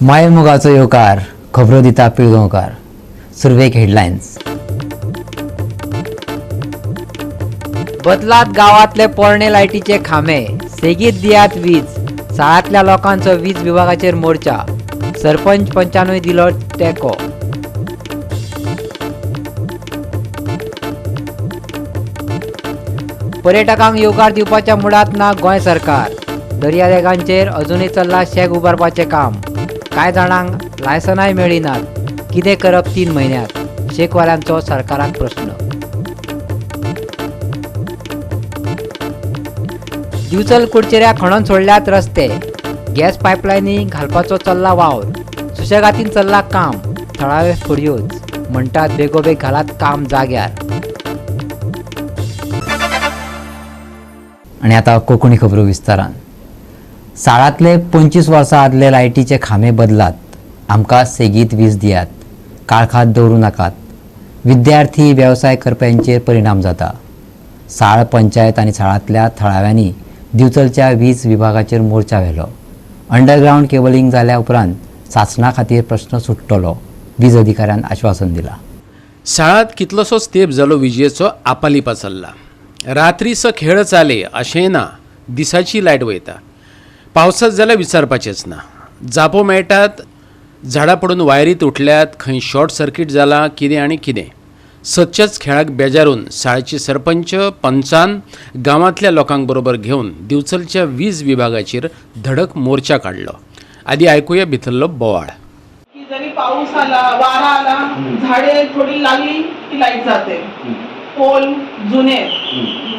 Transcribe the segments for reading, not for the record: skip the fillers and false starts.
मायमोगाचो येवकार, खबरो दिता पिळगांवकार. सुरवेक हेडलायन्स. बदलात गांवांतले पोरणे लायटीचे खांबे, सेगीत दियात वीज. साळांतल्या लोकांचो वीज विभागाचेर मोर्चा, सरपंच पंचानूय दिलो तेंको. पर्यटकांक येवकार दिवपाच्या मुडांत ना गोंय सरकार. दर्यादेगांचेर अजुनूय चल्लां शॅक उबारपाचें काम. कांय जाणांक लायसनांय मेळ्ळीं नात. कितें करप 3 म्हयन्यांत? शेकवाल्यांचो सरकाराक प्रस्न. दिवचल कुडचेऱ्या खणोन सोडल्यात रस्ते. गॅस पायपलायनी घालपाचो चल्ला वावर. सुशेगातीन चल्ला काम. थळावे फुडयोच म्हणटात बेगोबेग घालात काम जाग्यार. आनी आतां कोंकणी खबरो विस्तारान. साळांतले 25 वर्सां आदले लायटीचे खांबे बदलात, आमकां सेगीत वीज दियात, काळखात दवरूं नाकात. विद्यार्थी वेवसाय करप्यांचेर परिणाम जाता. साळ पंचायत आनी साळांतल्या थळाव्यांनी दिवचलच्या वीज विभागाचेर मोर्चा व्हेलो. अंडरग्रावंड केबलिंग जाल्या उपरांत सासणा खातीर प्रश्न सुट्टलो, वीज अधिकाऱ्यान आश्वासन दिलां. साळांत कितलोसोच तेंप जालो विजेचो आपालिपा चल्ला. रात्रीचो खेळ चाले अशें ना, दिसाची लायट वयता. पावसात जाल्यार विचारपाचेंच ना. जापो मेळटात, झाडां पडून वायरी तुटल्यात, खंय शॉर्ट सर्कीट जालां, कितें आनी कितें. सदच्याच खेळाक बेजारून साळचे सरपंच पंचान गांवांतल्या लोकांक बरोबर घेवन दिवचलच्या वीज विभागाचेर धडक मोर्चा काडलो. आदी आयकुया भितरलो बोवाळ. की जरी पाऊस आला, वारा आला, झाडे थोडी लागली की लाईट जाते. पोल जुने आहेत.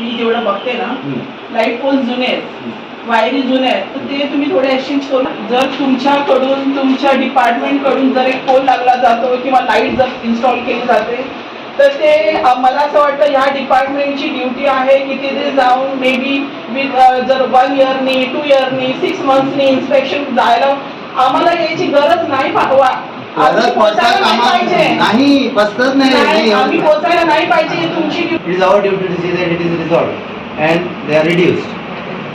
मी जेवढं बघते ना, लाईट पोल जुने आहेत, वायरी जुने आहेत, तर ते तुम्ही थोडे एक्सचेंज करून जर तुमच्याकडून, तुमच्या डिपार्टमेंटकडून जर एक पोल लागला जातो किंवा लाईट जर इन्स्टॉल केली जाते, तर ते मला असं वाटतं ह्या डिपार्टमेंटची ड्युटी आहे की तिथे जाऊन मे बी जर 1 इयरनी, 2 इयरनी, 6 मंथ्सनी इन्स्पेक्शन जायला आम्हाला यायची गरज नाही. आम्ही पोचायला नाही पाहिजे. नाही, बसतच नाही. आम्ही पोचायला नाही पाहिजे. तुमची It is our duty to see that it is resolved and they are reduced.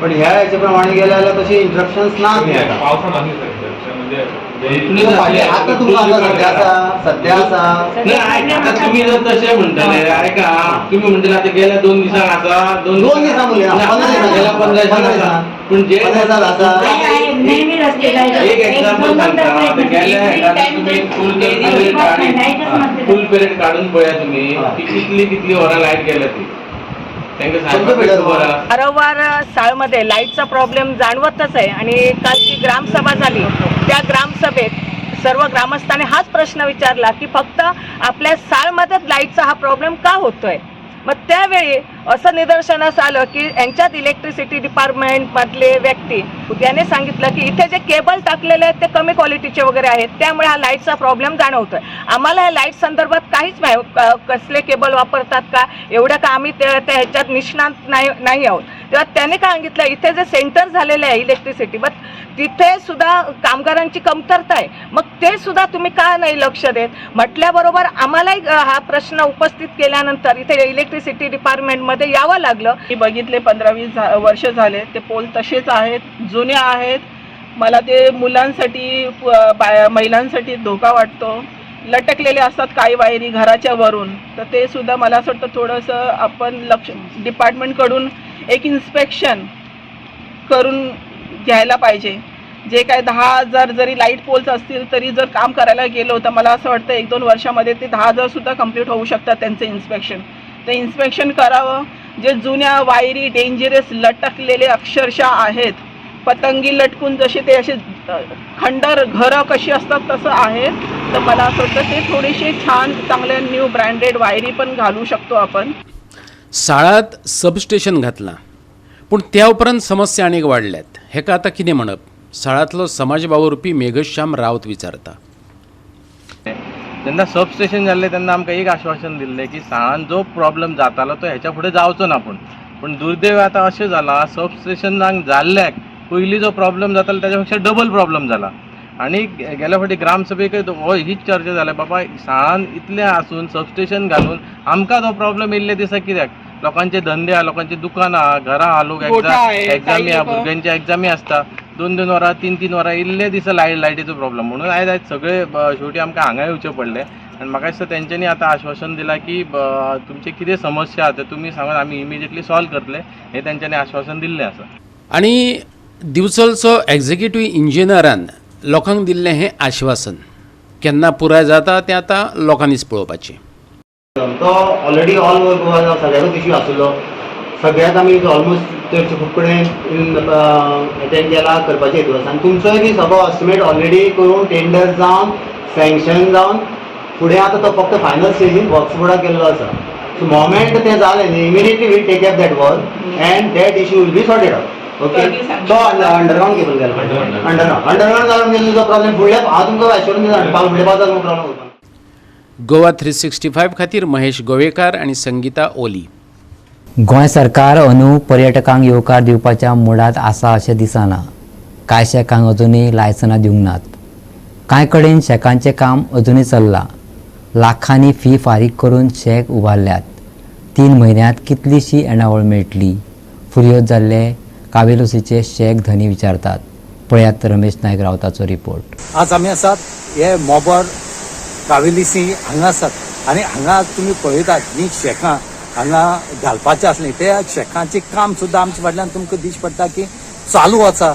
पण ह्या ह्याच्या प्रमाणे गेल्या जाल्यार तशी इंटरप्शन्स ना. म्हणजे आता तुमकां आसा, सध्या आसा, सध्या आसा. आता तुम्ही जर तशें म्हणटले, आयका, तुम्ही म्हणटले आतां गेल्या 2 दिसांक आसा, 2 दिसां म्हणले, 15 दिसां, गेल्या 15 दिसांक आसा. पूण जे 15 दिसांक आसा. एक एक्झाम्पल सांगता, आतां गेल्या हेका तुमी फूल पिरियड काडून पळया तुमी की कितली कितली वरां लायट गेल्या ती तांकां सांगपाक खबर आसा. वारंवार साळमध्ये लाईटचा प्रॉब्लेम जाणवतच आहे आणि काल जी ग्रामसभा झाली त्या ग्रामसभेत सर्व ग्रामस्थांनी हाच प्रश्न विचारला की फक्त आपल्या साळमध्येच लाईटचा हा प्रॉब्लेम का होतोय. मग त्यावेळी असं निदर्शनास आलं की यांच्यात इलेक्ट्रिसिटी डिपार्टमेंटमधले व्यक्ती त्याने सांगितलं की इथे जे केबल टाकलेले आहेत ते कमी क्वालिटीचे वगैरे आहेत, त्यामुळे हा लाईटचा प्रॉब्लेम जाणवतोय. आम्हाला या लाईट संदर्भात काहीच माहिती, कसले केबल वापरतात का एवढं का आम्ही त्या ह्याच्यात निष्णात नाही आहोत. तेव्हा त्याने काय सांगितलं, इथे जे सेंटर झालेलं आहे इलेक्ट्रिसिटी, बट तिथे सुद्धा कामगारांची कमतरता आहे, मग ते सुद्धा तुम्ही का नाही लक्ष देत म्हटल्याबरोबर आम्हालाही हा प्रश्न उपस्थित केल्यानंतर इथे इलेक्ट्रिसिटी डिपार्टमेंटमध्ये यावं लागलं. मी बघितले 15-20 वर्ष झाले ते पोल तसेच आहेत, जुने आहेत. मला ते मुलांसाठी, महिलांसाठी धोका वाटतो. लटकलेले असतात काही वायरी घराच्या वरून, तर ते सुद्धा मला असं वाटतं थोडंसं आपण लक्ष डिपार्टमेंटकडून एक इन्स्पेक्शन करून घ्यायला पाहिजे. जे काय 10,000 जरी लाईट पोल्स असतील तरी जर काम करायला गेलो तर मला असं वाटतं 1-2 वर्षामध्ये ते 10,000सुद्धा कंप्लीट होऊ शकतात त्यांचं इन्स्पेक्शन. ते इन्स्पेक्शन करावं. जे जुन्या वायरी डेंजरस लटकलेले अक्षरशः आहेत, पतंगी लटकून जसे ते असे खंडर घरं कशी असतात तसं आहे. तर मला असं वाटतं ते थोडीशी छान चांगल्या न्यू ब्रँडेड वायरी पण घालू शकतो आपण. साळांत सबस्टेशन घातलां, पूण त्या उपरांत समस्या आनीक वाडल्यात. हेका आतां कितें म्हणप, साळांतलो समाज वावुरपी मेघश्याम रावत विचारता. जेन्ना सबस्टेशन जाल्लें तेन्ना आमकां एक आश्वासन दिल्लें की साळान जो प्रॉब्लम जातालो तो हेच्या फुडें जावचो ना. पूण दुर्दैव आतां अशें जालां, सबस्टेशनाक जाल्ल्याक पयलीं जो प्रॉब्लम जातालो ताच्या पेक्षा डबल प्रॉब्लम जाला. आनी गेल्या फावटी ग्रामसभेकय हो हीच चर्चा जाल्या, बाबा साळान इतलें आसून सबस्टेशन घालून आमकां तो प्रॉब्लम येयल्ले दिसा कित्याक? लोकांचे धंदे आहा, लोकांची दुकानां आहा, घरां आहा, लोक गोठा आहे, एग्जामी काही आहा, लोकं. भुरग्यांची एग्जामी आसता. दोन दोन वरां, तीन तीन वरां इल्ले दिसा लायटीचो प्रॉब्लम. म्हणून आयज आयज सगळे शेवटी आमकां हांगा येवचें पडलें. आनी म्हाका दिसता तेंच्यांनी आतां आश्वासन दिलां की तुमचे कितें समस्या आसा ते तुमी सांगात, आमी इमिजिएटली सॉल्व करतले, हें तेंच्यांनी आश्वासन दिल्लें आसा. आनी दिवचलचो एग्जिक्युटीव इंजिनियरान लोकांक दिल्लें हें आश्वासन केन्ना पुराय जाता तें आतां लोकांनीच पळोवपाचें. तो ऑलरेडी ऑल ओवर गोवा सगळ्याकूच इश्यू आशिल्लो. सगळ्याक आमी ऑलमोस्ट चडशे खूब कडेन एटेंड केला करपाचे हेतू आसा. आनी तुमचोय बी सगळो एस्टिमेट ऑलरेडी करून टेंडर जावन सँक्शन जावन फुडें आतां तो फक्त फायनल स्टेजीन वर्क्स बोर्डाक गेल्लो आसा. सो मोमेंट तें जालें न्ही, immediately we'll take up that work and that issue will be sorted out. Okay, तो अंडरग्रावंड केबल गेलो, अंडरग्रावंड जालो म्हणजे तुजो प्रॉब्लेम फुडल्या, हांव तुमकां एश्योरन्स दिता, फुडल्या पावसाक प्रॉब्लेम उरपा. गोवा 365 खातीर महेश गोवेकार आनी संगीता ओली. गोंय सरकार अंदू पर्यटकांक येवकार दिवपाच्या मुडांत आसा अशें दिसना. कांय शॅकांक अजुनूय लायसनां दिवंक नात. कांय कडेन शॅकांचें काम अजुनूय चल्लां. लाखांनी फी फारीक करून शॅक उबारल्यात. 3 म्हयन्यांत कितलीशी येणावळ मेळटली, फुर्योज जाल्ले कावेलोसीचे शॅक धनी विचारतात. पळयात रमेश नायक रावताचो रिपोर्ट. आज आमी आसात हे मोबर कावेलिसी हांगा आसात आनी हांगा तुमी पळयतात जी शॅकां हांगा घालपाचें आसलीं त्या शॅकांचें काम सुद्दां आमच्या फाटल्यान तुमकां दिश्टी पडटा की चालू आसा.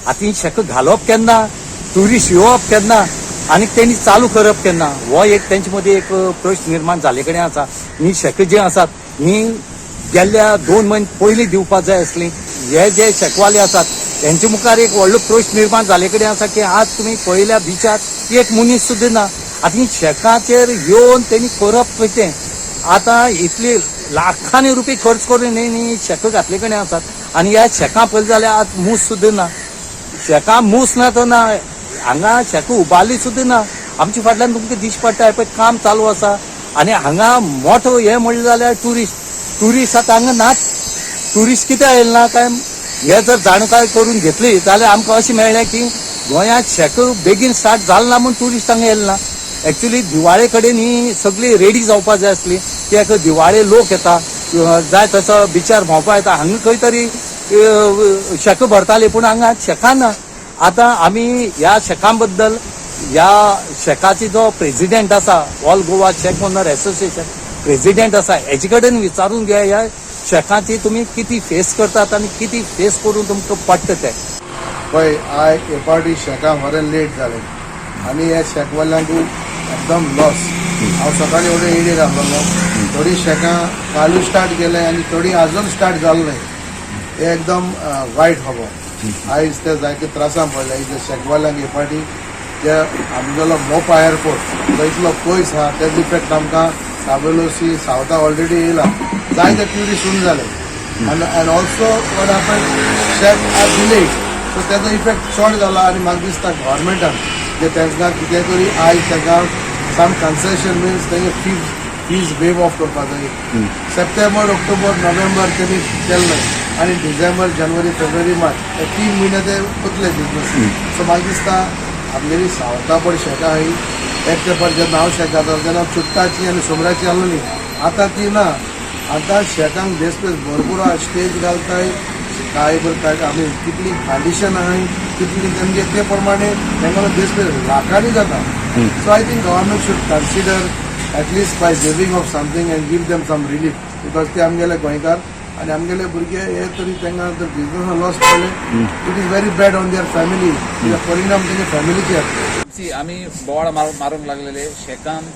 आतां ही शॅकां घालप केन्ना, ट्युरिस्ट येवप केन्ना आनी तेणी चालू करप केन्ना, हो एक तेंचे मदीं एक प्रश्न निर्माण जाल्ले कडेन आसा. ही शॅकां जीं आसात ही गेल्ल्या 2 म्हयने पयलीं दिवपा जाय आसली. हे जे शेकवाले आसात हेंचे मुखार एक व्हडलो प्रश्न निर्माण जाल्ले कडेन आसा की आज तुमी पळयल्या बिचार एक मनीस सुद्दां ना. आतां ही शेकाचेर येवन तेणी करप कितें? आतां इतली लाखांनी रुपये खर्च करून ही शेकां घातले कडेन आसात आनी ह्या शेकां पळयली जाल्यार आज मूस सुद्दां ना. शेकां मूस ना तर ना, हांगा शेकां उबारली सुद्दां ना. आमच्या फाटल्यान तुमकां दिश्टी पडटा पळय काम चालू आसा. आनी हांगा मोठो हें म्हणलें जाल्यार ट्युरिस्ट आतां हांगा नाच. ट्युरिस्ट कित्याक येयले ना काय हे जर जाणकाय करून घेतली जाल्यार आमकां अशें मेळ्ळें की गोंयांत शेक बेगीन स्टार्ट जालें ना म्हूण ट्युरिस्ट हांगा येयले ना. एक्चुली दिवाळे कडेन ही सगळी रेडी जावपा जाय आसली कित्याक दिवाळे लोक येता, जाय तसो बिचार भोंवपा येता. हांगा खंय तरी शेक भरताली पूण हांगा शेकां ना. आतां आमी ह्या शेकां बद्दल ह्या शेकाची जो प्रेजिडेंट आसा, all Goa shack owner association president आसा, हेजे कडेन विचारून घेया ह्या शेकांची तुमी कितें फेस करतात आनी कितें फेस करून तुमकां पडटा तें. पळय, आयज हे पावटी शेकां बरें लेट जालें आनी ह्या शेकवाल्यांकूय एकदम लॉस. हांव सकाळीं एवढे एडीर आसलेलो. थोडीं शेकां कालूय स्टार्ट केलें आनी थोडीं अजून स्टार्ट जालें न्हय. हे एकदम वायट खबर. आयज ते जायते त्रासान पडले जे शेकवाल्यांक. हे पावटी जे आमगेलो मोपा एअरपोर्ट जो इतलो पयस आहा, तेजो इफेक्ट आमकां कावेलोसी सावथा ऑलरेडी येयला. जायते ट्युरिस्ट उण जाले आनी and also what happen, shack are delayed, so तेजो इफेक्ट चड जाला. आनी म्हाका दिसता गव्हर्मेंटान जे तांकां कितें तरी आयज तांकां सम कन्सेशन, मिन्स तेंगे फीज वेव ऑफ करपा जाय. सप्टेंबर, ऑक्टोबर, नोव्हेंबर तेणी केलें न्हय आनी डिसेंबर, जानेवारी, फेब्रुवारी, मार्च हे 3 म्हयने ते उरतले बिजनस. सो म्हाका दिसता आमगेली सावथा पड शेकां आहाय. एक तेंपार जेन्ना हांव शेक घालतालो तेन्ना चुट्टाची आनी सोमऱ्याची आसली, आतां ती ना. आतां शेकांक बेस बेस भरपूर आहा. स्टेज घालताय, काय बरें काय आमी कितली कंडिशन आहाय, कितली तेमगे ते प्रमाणे तेंगेलो बेस बेस लाखांनी जाता. So I think government should consider at least by waiving off something and give them some relief, because ते आमगेले गोंयकार आनी आमगेले भुरगे हे तरी तांकां जर बिजनसान लॉस पडले, it is very bad on their family. परिणाम तेंच्या फॅमिलीचेर. सी, आमी बोवाळ मारूंक लागलेले शेकान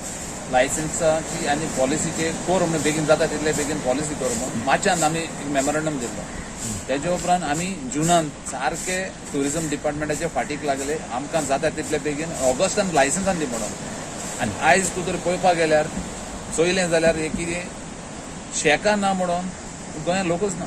लायसन्साची आनी पॉलिसीचेर कर म्हणून, बेगीन जाता तितले बेगीन पॉलिसी कर म्हणून. मार्चान आमी एक मेमोरंडम दिल्लो. तेजे उपरांत आमी जुनान सारके ट्युरिझम डिपार्टमेंटाचे फाटीक लागले, आमकां जाता तितले बेगीन ऑगस्टान लायसन्सान दी म्हणून. आनी आयज तूं जर पळोवपाक गेल्यार, चोयलें जाल्यार हे कितें शेकां ना म्हणून गोंयांत लोकूच ना,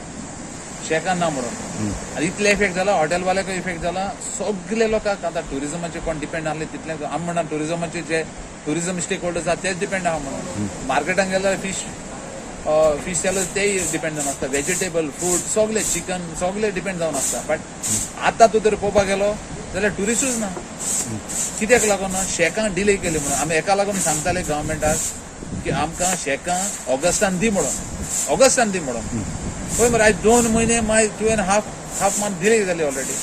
शेकां ना म्हणून. आनी इतले इफेक्ट जाला, हॉटेलवाल्याकूय इफेक्ट जाला, सगळे लोकांक. आतां ट्युरिझमाचेर कोण डिपेंड आहले तितले आमी म्हणटा, ट्युरिझमाचे जे ट्युरिझम स्टेक होल्डर्स आसा तेच डिपेंड आहा म्हणून. मार्केटान गेल्यार फीश सेलर तेय डिपेंड जावन आसता, वेजिटेबल, फ्रूट सगळे, चिकन सगळे डिपेंड जावन आसता. बट आतां तूं जर पळोवपाक गेलो जाल्यार ट्युरिस्टूच ना. कित्याक लागून? शेकां डिले केली म्हणून. आमी एका लागून सांगताले गव्हर्मेंटाक की आमकां शेकां ऑगस्टान दी म्हणून, ऑगस्टान दी म्हणून. पळय मरे, आयज 2 म्हयने, मागीर 2 and half month delay जाली ऑलरेडी.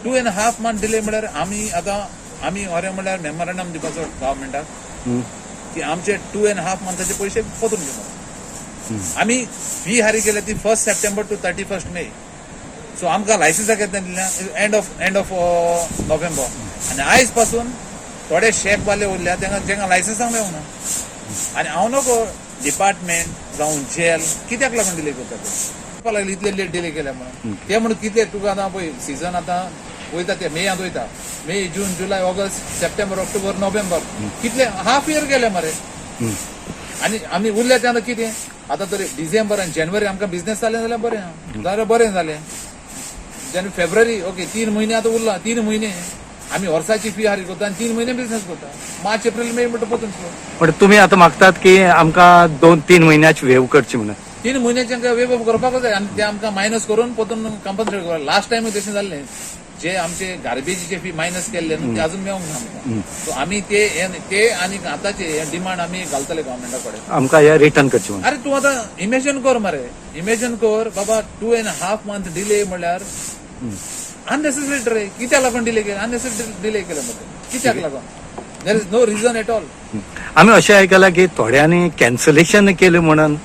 2.5 month delay म्हळ्यार आमी आतां आमी अरे म्हळ्यार मेमोरंडम दिवपाचो गव्हर्मेंटाक की आमचे 2.5 मंथाचे पयशे परतून दिवप. आमी फी हारी केल्या ती 1 September to 31 May. So आमकां लायसन्सां केन्ना दिल्या एंड ऑफ नोव्हेंबर. आनी आयज पासून थोडे शेकवाले उरल्या तांकां जेंका लायसन्सां मेळूंक ना. आनी हांव नको डिपार्टमेंट जावं जेल कित्याक लागून डिले करता ते म्हणपाक लागले इतले लेट डिले केल्या म्हणून ते म्हणून कितें तुका आतां पळय सिजन आतां वयता ते मेयांत वयता. मे, जून, जुलय, ऑगस्ट, सप्टेंबर, ऑक्टोबर, नोव्हेंबर, कितले हाफ इयर गेले मरे. आनी आमी उरले ते आतां कितें आतां तरी डिसेंबर आनी जानेवारी आमकां बिझनेस जालें जाल्यार बरें आहा, जाल्यार बरें जालें. जानेवारी, फेब्रुवारी, ओके, 3 म्हयने आतां उरला. 3 म्हयने आमी वर्साची फी हारी करता आनी 3 म्हयने बिझनेस करता. मार्च, एप्रील, मे म्हणटा परतून स्लो. पण तुमी आतां मागतात की आमकां 2-3 म्हयन्याची वेव करची म्हणून. 3 म्हयन्याचे वेव करपाकच जाय आनी ते आमकां मायनस करून परतून कंपन्सेट करपाक. लास्ट टायम तशें जाल्लें, जे आमचे गार्बेजीचे फी मायनस केल्ले न्हू, ते अजून मेळोंक ना आमकां. सो आमी ते ते आनी आतांचे डिमांड आमी घालतले गव्हर्मेंटा कडेन. आमकां हे रिटर्न करचे म्हणून. अरे, तूं आतां इमेजन कर मरे, इमेजन कर बाबा, 2.5 month delay म्हणल्यार अननेसेसरी रे. कित्याक लागून डिले केले? अननेसेसरी डिले केले मरे, कित्याक लागून? There is no reason at all. आमी अशें आयकलां की थोड्यांनी कॅन्सलेशन केलें म्हणून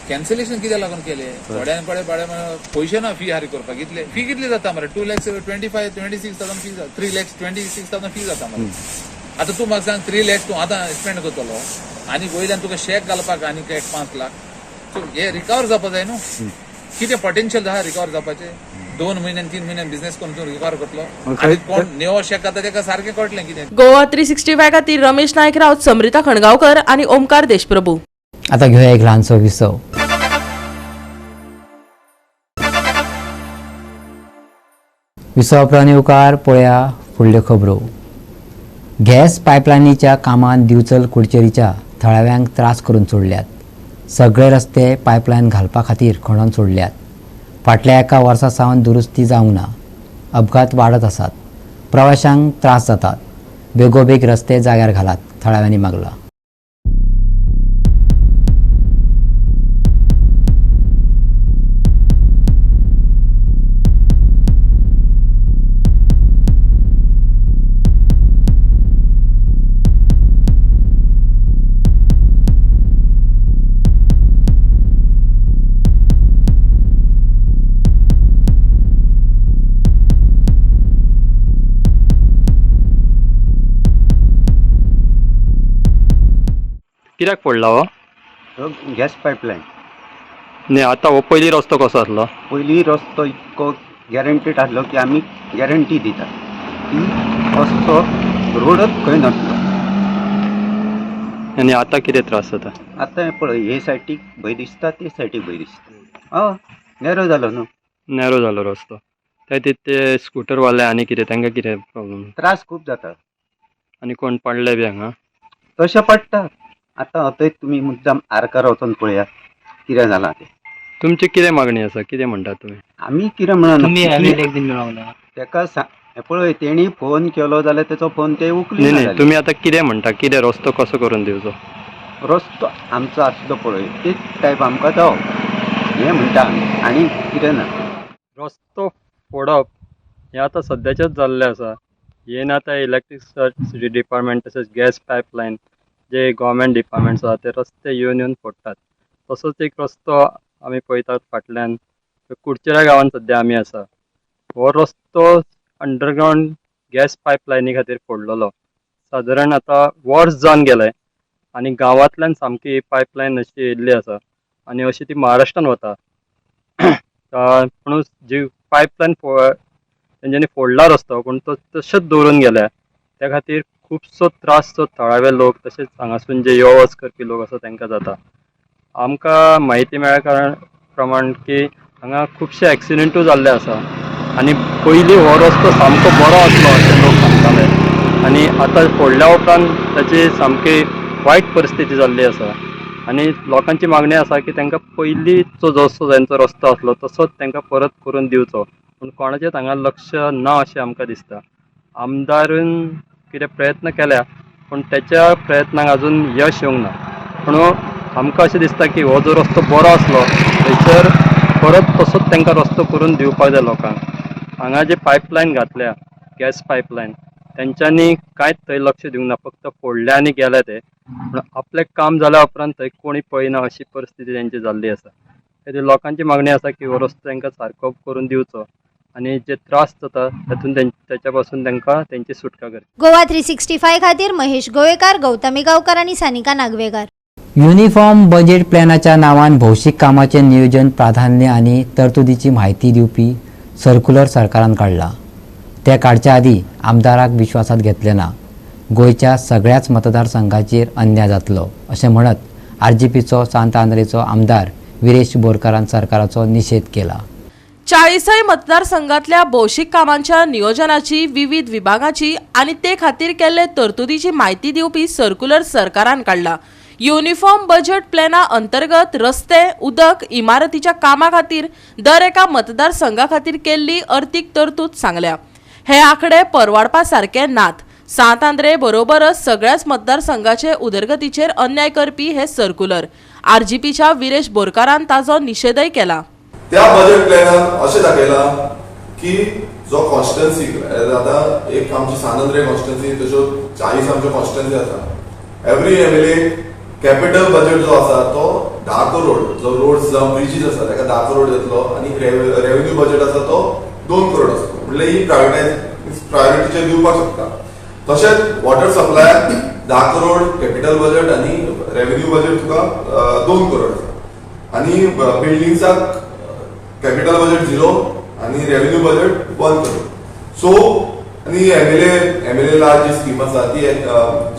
कॅन्सलेशन कित्याक लागून केले? थोड्यां कडेन बाळे पयशे ना फी हारी करपाक. कितले फी कितली जाता मरे? 2,25,000, 26,000 fee, 3,26,000 fee जाता मरे. आतां तूं म्हाका सांग, 3 लॅक्स तूं आतां स्पेंड करतलो आनी वयल्यान तुका शॅक घालपाक आनी एक 5 लाख. सो हे रिकवर जावपा जाय न्हू. कितें पोटेन्शियल आहा रिकवर जावपाचें? 2 म्हयन्यान, 3 म्हयन्यान बिझनेस करून तूं रिकवर करतलो? आनी कोण नेवो शॅक खाता तेका सारकें कळटलें कितें. गोवा 365 खातीर रमेश नायक राऊत, समृता खणगांवकर आणि ओमकार देशप्रभू. आता घेऊया एक ल्हानसो विसव. विसव उपरांत येवकार. पळया फुडल्यो खबरो. गॅस पायपलायनीच्या कामांत दिवचल कुडचेरीच्या थळाव्यांक त्रास करून सोडल्यात. सगळे रस्ते पायपलायन घालपा खातीर खणोन सोडल्यात. फाटल्या एका वर्सा सावन दुरुस्ती जावंक ना. अपघात वाडत आसात, प्रवाशांक त्रास जातात. बेगोबेग रस्ते जाग्यार घालात, थळाव्यांनी मागलां. कित्याक पडला हो? Gas pipeline. न्ही, आतां हो पयलीं रस्तो कसो आसलो? पयलीं रस्तो इतको गॅरंटीड आसलो की आमी गॅरंटी दिता की असो रोडच खंय नासलो. आनी आतां कितें त्रास जाता? आतां हें पळय, हे सायडीक भंय दिसता, ते सायडीक भंय दिसता. हय, नॅरो जालो न्हू. नॅरो जालो रस्तो. ते ते स्कुटरवाले आनी कितें तांकां कितें प्रॉब्लम? त्रास खूब जाता. आनी कोण पडले बी हांगा? तशें पडटा. आतां थंय तुमी मुद्दाम आरकार वचोन पळयात कितें जालां तें. तुमची कितें मागणी आसा? कितें म्हणटात तुमी? आमी कितें म्हणना, तेका हें पळय, तेणी फोन केलो जाल्यार तेचो फोन ते न्ही. उखलिना. न्ही. जाले. तुमी आतां कितें म्हणटा? कितें रस्तो कसो करून दिवचो? रस्तो आमचो आसलो पळय तेच टायप आमकां जावो हें म्हणटा आमी, आनी कितें ना. रस्तो फोडप हें आतां सद्याचेंच जाल्लें आसा. हें आतां इलेक्ट्रिसिटी डिपार्टमेंट तशेंच गॅस पायपलायन जे गोवोरमेंट डिपार्टमेंट्स आसा ते रस्ते येवन येवन फोडटात. तसोच एक रस्तो आमी पळयतात फाटल्यान कुडचेरा गांवांत सद्या आमी आसा. हो रस्तो अंडरग्रावंड गॅस पायपलायनी खातीर फोडलेलो. सादारण आतां वर्स जावन गेलें आनी गांवांतल्यान सामकी पायपलायन अशी येयल्ली आसा आनी अशी ती महाराष्ट्रान वता. पूण जी पायपलायन तेंच्यांनी फोडला रस्तो, पूण तो तशेंच दवरून गेल्या. त्या खातीर खुबसो त्रास जो थळावे लोक तशेंच हांगासून जे यो वच करपी लोक आसा तांकां जाता. आमकां म्हायती मेळ्ळ्या कारण प्रमाण की हांगा खुबशे एक्सिडंटूय जाल्ले आसा आनी पयलीं हो रस्तो सामको बरो आसलो अशें लोक सांगताले आनी आतां फोडल्या उपरांत ताची सामकी वायट परिस्थिती जाल्ली आसा. आनी लोकांची मागणी आसा की तांकां पयलींचो जसो तांचो रस्तो आसलो तसोच तांकां परत करून दिवचो. पूण कोणाचेच हांगा लक्ष ना अशें आमकां दिसता. आमदारून कितें प्रयत्न केल्या, पूण तेच्या प्रयत्नांक अजून यश येवंक ना. पूण आमकां अशें दिसता की हो जो रस्तो बरो आसलो थंयसर परत तसोच तांकां रस्तो करून दिवपाक जाय लोकांक. हांगा जे पायपलायन घातल्या गॅस पायपलायन तेंच्यांनी कांयच थंय लक्ष दिवंक ना, फक्त फोडले आनी गेले ते. पूण आपलें काम जाल्या उपरांत थंय कोणी पळयना अशी परिस्थिती तेंची जाल्ली आसा. खातीर लोकांची मागणी आसा की हो रस्तो तांकां सारको करून दिवचो आनी जे त्रास जाता तातूंत तेच्या पासून तांकां तेंची सुटका करची. गोवा 365 खातीर महेश गोवेकार, गौतमी गांवकर आनी सानिका नागवेकार. युनिफॉर्म बजेट प्लॅनाच्या नांवान भौशीक कामाचें नियोजन प्राधान्य आनी तरतुदीची म्हायती दिवपी सर्क्युलर सरकारान काडला. ते काडच्या आदीं आमदाराक विश्वासात घेतलें ना. गोंयच्या सगळ्याच मतदारसंघाचेर अन्याय जातलो अशें म्हणत आरजीपीचो सांत आंद्रेचो आमदार विरेश बोरकारान सरकाराचो निशेध केला. 40 मतदारसंघातल्या भौशीक कामांच्या नियोजनाची, विविध विभागाची आनी ते खातीर केल्ले तरतुदीची म्हायती दिवपी सर्क्युलर सरकारान काडला. युनिफॉर्म बजेट प्लॅना अंतर्गत रस्ते, उदक, इमारतीच्या कामा खातीर दर एका मतदारसंघा खातीर केल्ली अर्थीक तरतूद सांगल्या. हे आंकडे परवडपा सारके नात. सांत आंद्रे बरोबरच सगळ्याच मतदारसंघाचे उदरगतीचेर अन्याय करपी हे सर्क्युलर. आरजीपीच्या विरेश बोरकारान ताजो निशेधय केला. त्या बजेट प्लॅनान अशें दाखयलां की जो कॉन्स्टिट्युएन्सी आतां एक आमची सांत आंद्रे कॉन्स्टिट्युएन्सी, तश्यो 40 आमच्यो कॉन्स्टिट्युएन्सी आसा. एवरी एमएलए कॅपिटल बजेट जो आसा तो 10 करोड, जो रोड्स जावं ब्रिजीस आसा ताका 10 करोड येतलो आनी रेव्हेन्यू बजेट आसा तो 2 करोड आसतलो. म्हणल्यार ही प्रायोरिटीचेर दिवपाक शकता. तशेंच वॉटर सप्लायाक 10 करोड कॅपिटल बजेट आनी रेव्हेन्यू बजेट तुका 2 करोड आसा आनी बिल्डिंग्साक कॅपिटल बजेट 0 आनी रेव्हेन्यू बजेट 1 करोड. सो आनी एमएलए ला जी स्कीम आसा ती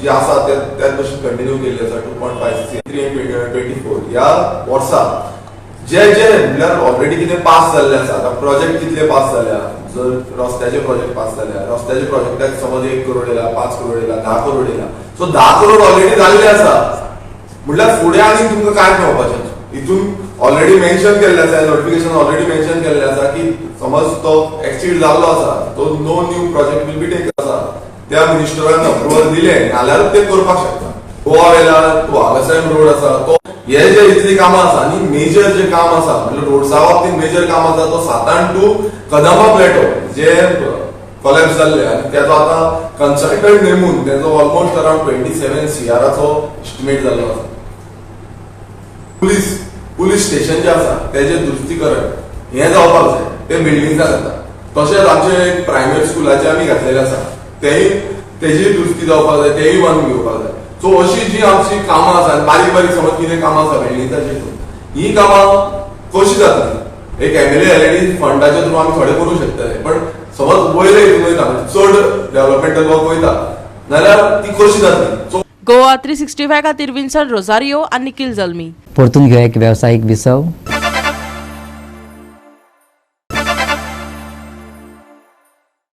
जी आसा त्याच भशेन कंटिन्यू केल्ली आसा. 2.5 3 24 ह्या वर्सा जे जे म्हणल्यार ऑलरेडी कितें पास जाल्ले आसा, आतां प्रोजेक्ट कितले पास जाल्या, जर रस्त्याचे प्रोजेक्ट पास जाल्या, रस्त्याचे प्रोजेक्टाक समज 1 करोड येयला, 5 करोड येयला, 10 करोड येयला, सो 10 करोड ऑलरेडी जाल्ले आसा. म्हणल्यार फुडें आनी तुमकां कांय मेळपाचें हितून ऑलरेडी मेन्शन केल्लें आसा, नोटिफिकेशन ऑलरेडी मेन्शन केल्लें आसा की समज तो एक्सीड जाल्लो आसा तो no new project will be taken आसा. त्या मिनिस्टरान अप्रुवल दिलें जाल्यारूच ते करपाक शकता. गोवा वेला बाबासाहेब रोड आसा तो, हे जे इतली कामां आसा आनी मेजर जे काम आसा म्हणजे रोड्सा बाबतींत मेजर काम आसा तो सातान टू कदंबा प्लेटो जे कोलॅप्स जाल्ले आनी तेजो आतां कन्सल्टंट नेमून तेजो ऑलमोस्ट अरावंड 27 सीआराचो एस्टिमेट जाल्लो आसा. पुलीस पुलीस स्टेशन जे आसा तेजें दुरुस्तीकरण हें जावपाक जाय, ते बिल्डिंग्साक जाता. तशेंच आमचे एक प्रायमरी स्कुलाचे आमी घातलेले आसा, तेय तेजी दुरुस्ती जावपाक जाय, तेय बांदून घेवपाक जाय. सो अशी जी आमची कामां आसा आनी बारीक बारीक समज कितें कामां आसा बिल्डिंग्साची, ही कामां कशी जातली? एक एमएलए एलएडी फंडाच्या थ्रू आमी थोडे करूंक शकतले, पण समज वयले हितून वयता, चड डेव्हलपमेंटल वर्क वयता जाल्यार ती कशी जातली? सो गोवा 365 खातीर विन्सन रोजारियो आनी निखिल जल्मी. परतून घेवया एक वेवसायीक विसव.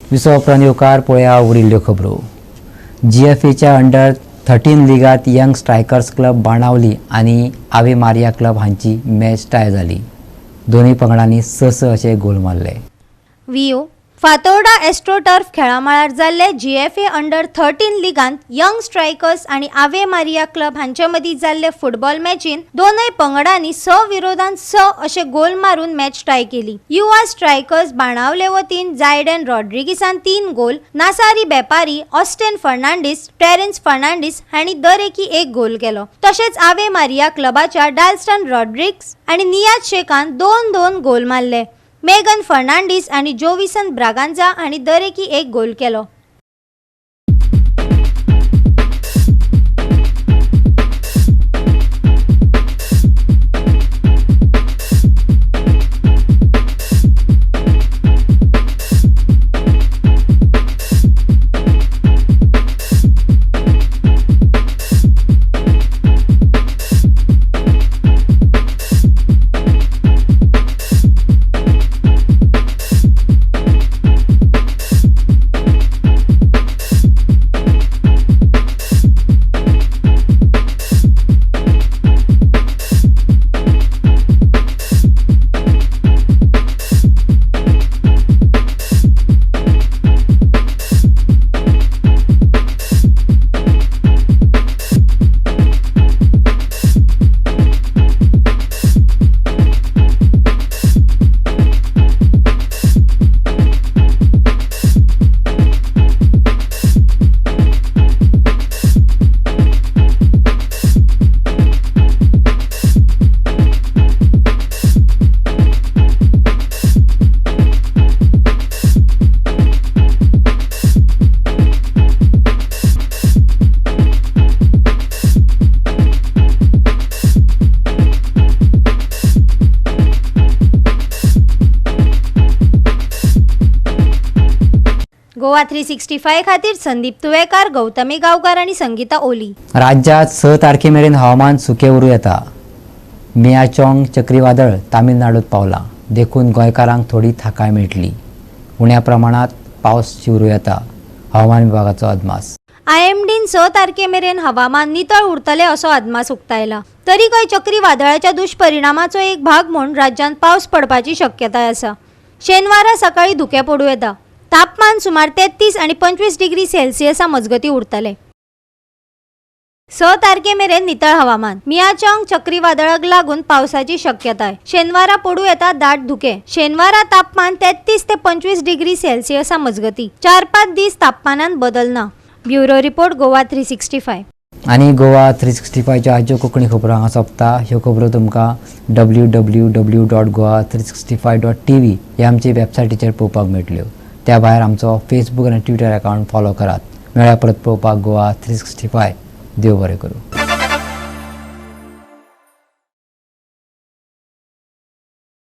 विसव उपरांत येवकार. पळया उरिल्ल्यो खबरो. जीएफएच्या अंडर 13 लिगांत यंग स्ट्रायकर्स क्लब बाणावली आनी आवे मारिया क्लब हांची मॅच टाय जाली. दोनूय पंगडांनी स स अशे गोल मारले. वियो फातोर्डा एस्ट्रोटर्फ खेळामळार जाल्ले जीएफए अंडर 13 लिगांत यंग स्ट्रायकर्स आनी आवे मारिया क्लब हांचे मदीं जाल्ले फुटबॉल मॅचीन दोनय पंगडांनी 6 विरोधात 6 अशे गोल मारून मॅच टाय केली. युवा स्ट्रायकर्स बाणावले वतीन जायडन रॉड्रिगिसान 3 गोल, नासारी बेपारी, ऑस्टेन फर्नांडीस, टेरेन्स फर्नांडीस हांणी दरेकी 1 गोल केलो. तशेंच आवे मारिया क्लबाच्या डाल्स्टन रॉड्रिग्स आनी नियाज शेखान दोन दोन गोल मारले. मेगन फर्नांडीस आनी जोविसन ब्रागांझा हांणी दरेकी 1 गोल केलो. गोवा 365 खातीर संदीप तुवेकार, गौतमी गांवकार आनी संगीता ओली. राज्यात 6 तारखे मेरेन हवामान सुकें उरूं येता. मियाचोंग चक्रीवादळ तामिळनाडूत पावलां, देखून गोंयकारांक थोडी थाकाय मेळटली. उण्या प्रमाणात पावस शिंवरूं येता, हवामान विभागाचो अदमास. आयएमडीन 6 तारखे मेरेन हवामान नितळ उरतलें असो अदमास उक्तायला. तरीकय चक्रीवादळाच्या दुश्परिणामाचो एक भाग म्हूण राज्यांत पावस पडपाची शक्यताय आसा. शेनवारा सकाळी धुकें पडूं येता. तापमान सुमार 33 आनी 25 डिग्री सेल्सियसा मजगतीं उरतलें. 6 तारखे मेरेन नितळ हवामान. मियाचोंग चक्रीवादळाक लागून पावसाची शक्यताय. शेनवारा पडूं येता दाट धुकें. शेनवारा तापमान 33 ते 25 डिग्री सेल्सियसा मजगतीं. 4-5 दीस तापमानांत बदल ना. Bureau report, Goa 365. आनी गोवा 365च्यो आयच्यो कोंकणी खबरो हांगा सोंपता. ह्यो खबरो तुमकां www.goa365.tv ह्या आमचे वेबसायटीचेर पळोवपाक मेळटल्यो. त्या भायर आमचो फेसबूक आनी ट्विटर अकावंट फॉलो करात. मेळ्या परत पळोवपाक गोवा 365. देव बरें करूं.